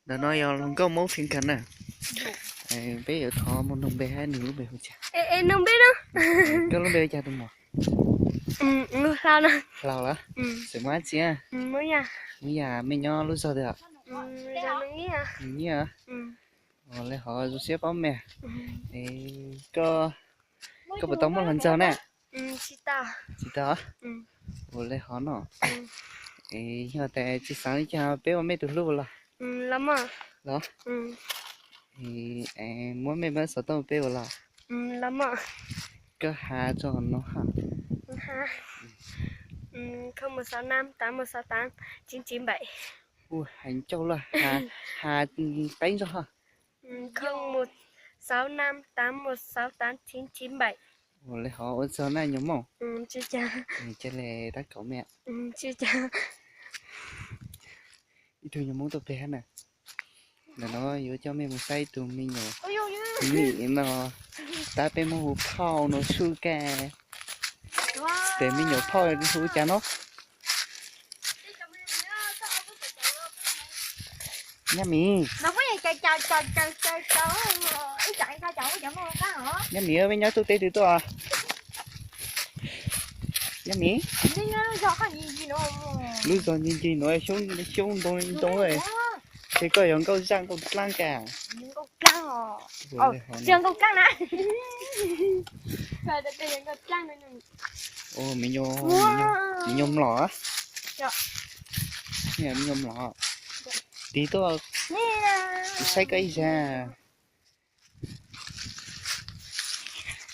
Ntawm no yog hluas nkauj Hmoob Fim Khas na. Peb yuav thov mus nug npe hab nug lub npe hu cas. Nug npe no. Koj lub npe hu cas tus muam? Hlau los? Xeem Muas dab tsi? Muas Yas. Mej nyob lub zog twg? Nyiaj. Ua le hov zoo siab paub mej. Koj puas tau muaj hluas nraug na? Tsis tau. Ua le hov no. Yog tas tsis xaav li cas peb ua mej tus hlub los? Los. Muab mej npawb xov tooj peb ua los? Koj has tso no hab. Hu has ncauj lawm, has qeeb zog hab. Không một sáu năm tám một sáu tám chín chín bảy. Ua le hov ua txog na nyuas Hmoob. Ca le tab kaum mej. Ib tug nyuas Hmoob tuaj peg hab na. Ntawm no yuav coj mej mus saib ib tug me nyuam, me nyuam no, tab peb Hmoob hu phauj no sub kag. Tes me nyuam phauj hu cas no? Nyab Mim. Nyab Mim, mej nyob tuaj teb twg tuaj? Nyab Mim. Lub zog ncig ncig no xyoob ntoo ntoo, ces koj yog nkauj zaj nkauj dlaab kag. Me nyuam mlom, me nyuam mlom, tig tuaj kuv saib koj ib zag.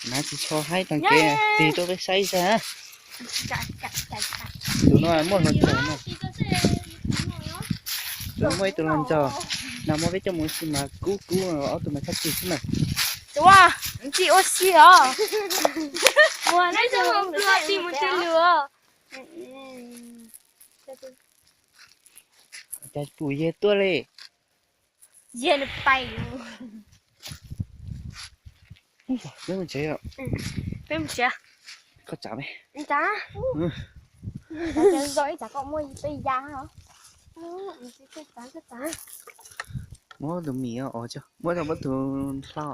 Nav tsis tshua haib taag kev, tig tuaj peb saib ib zag. Tus no muaj hluas nraug no. Tus no muaj ib tug hluas nraug, nag hmo peb coj mus ua si mas kub kub, ob tug mas txhob tig xwb na. Ua si os. Ua si mus twg lug. Cas pum yawg tuaj li. Yawg nws pais. Peb mus tsev. Peb mus tsev. Koj tsav me. Tsav. Tsav zoo ib tsav kom muaj peb ya. Muab tus mim os, muab tau muab tus hlau.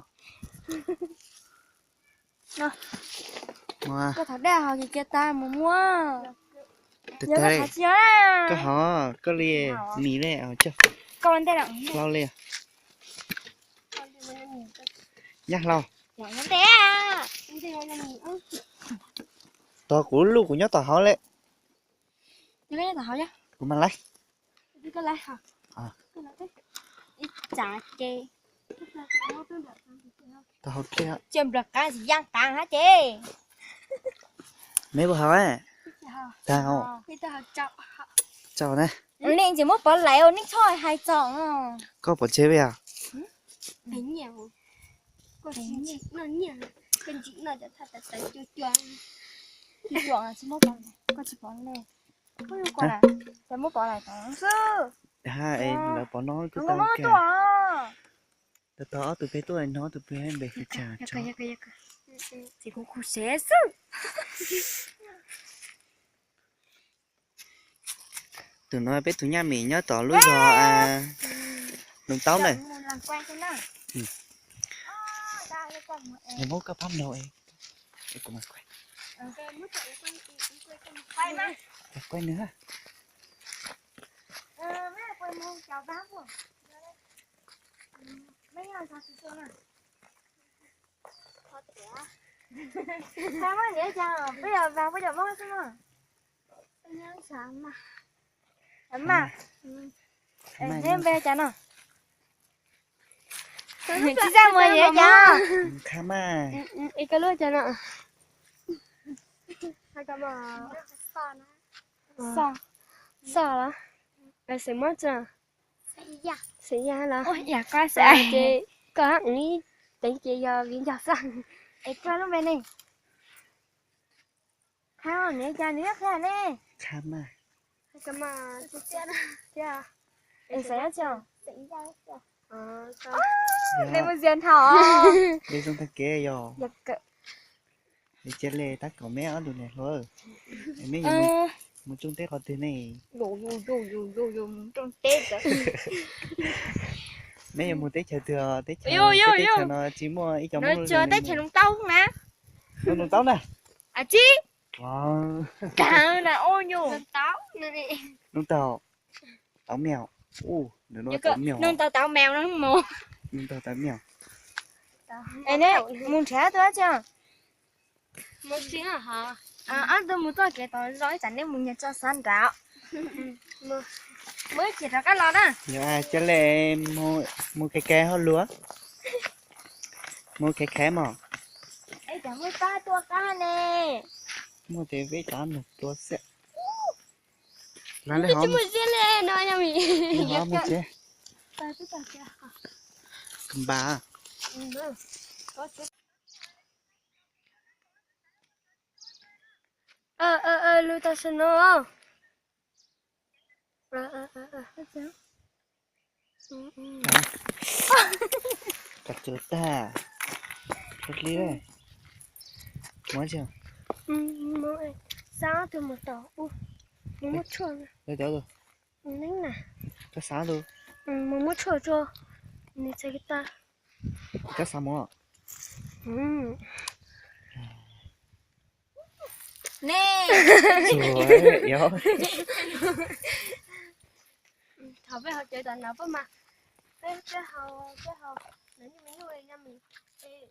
Koj thov dej hov kiag kiag tag mus muab. Koj hov, koj li mim li, hlau li. Nyab hlau. Tos kuv lub, kuv nyob tom hauv li. Kuv mam laiv. Ib tsav ces. Cia nplawg qaab tsis yaaj qaag hab ces. Meb puas haus? Taag. Tsaug na. Nej tsis muab pov laiv, nej txhob hais txog. Koj pov tseg peb yog. Tsis muab pov, koj tsis pov ne. Muab pov laiv xwb. Lawv pov no kuj tau. Tau ob tug peb tuaj no, ob tug peb npe hu cas tso. Txiv kuv khuv sev xwb. Tus no peb tus nyab mim nyob tom lub zos Loos Taub na. Muab koj pab mloog, kuv mam kuaj nws. Neb npe cas no? Tsis txaj muag neb cas? Kha Maj. Koj lub cas no? Xoj los? Xeem Muas tsi? Xeem Yaj los? Ces koj hab ib teev ces yog viv ncaus xwb. Es koj lub npe ne? Qha, neb cas neb qhia ne? Kha Maj. Xeem Yaj tsi? Neb mus zias nthos. Neb zoo tag kev yog. Neb cia li tab kaum meb ob tug niam hluas. Meb yuav mus Mus rooj teb qhov twg ne? Yus yus yus yus yus yus mus rooj teb. Neb yuav mus teb chaws twg? Teb chaws, teb chaws no tsis muaj ib co Hmoob. Teb chaws Noo Taub na. Noo Taub na. Ab tsi. Noo Taub, Taub Meos. Noo Taub, Taub Meos no mus. Noo Taub, Taub Meos. Neb mus nrhiav tau tsi? Ob tug mus txoj kev tod zog ib tsam neb mus nyias tso xav nrad. Mus ib chim rov qab los na. Yog coj le mus khev khev hauj lwm. Mus khev khev mog. Es cas muaj pab tua qab ne? Muaj tes veb rov nug tua xwb. Los li hov. Mus tsev. Npam. Lug tau snow. Kav tsawv tag. Ua li, muab tsi. Xav tus mus tau. Mus muab tshuaj. Neeb na. Koj xav tus. Mus muab tshuaj tso. Nws txhais kiv tag. Koj xav mus. Ne. Thaum peb haus cawv tom no peb mas, peb, peb haus, peb haus, nws nyuj nyuj nyob mis, es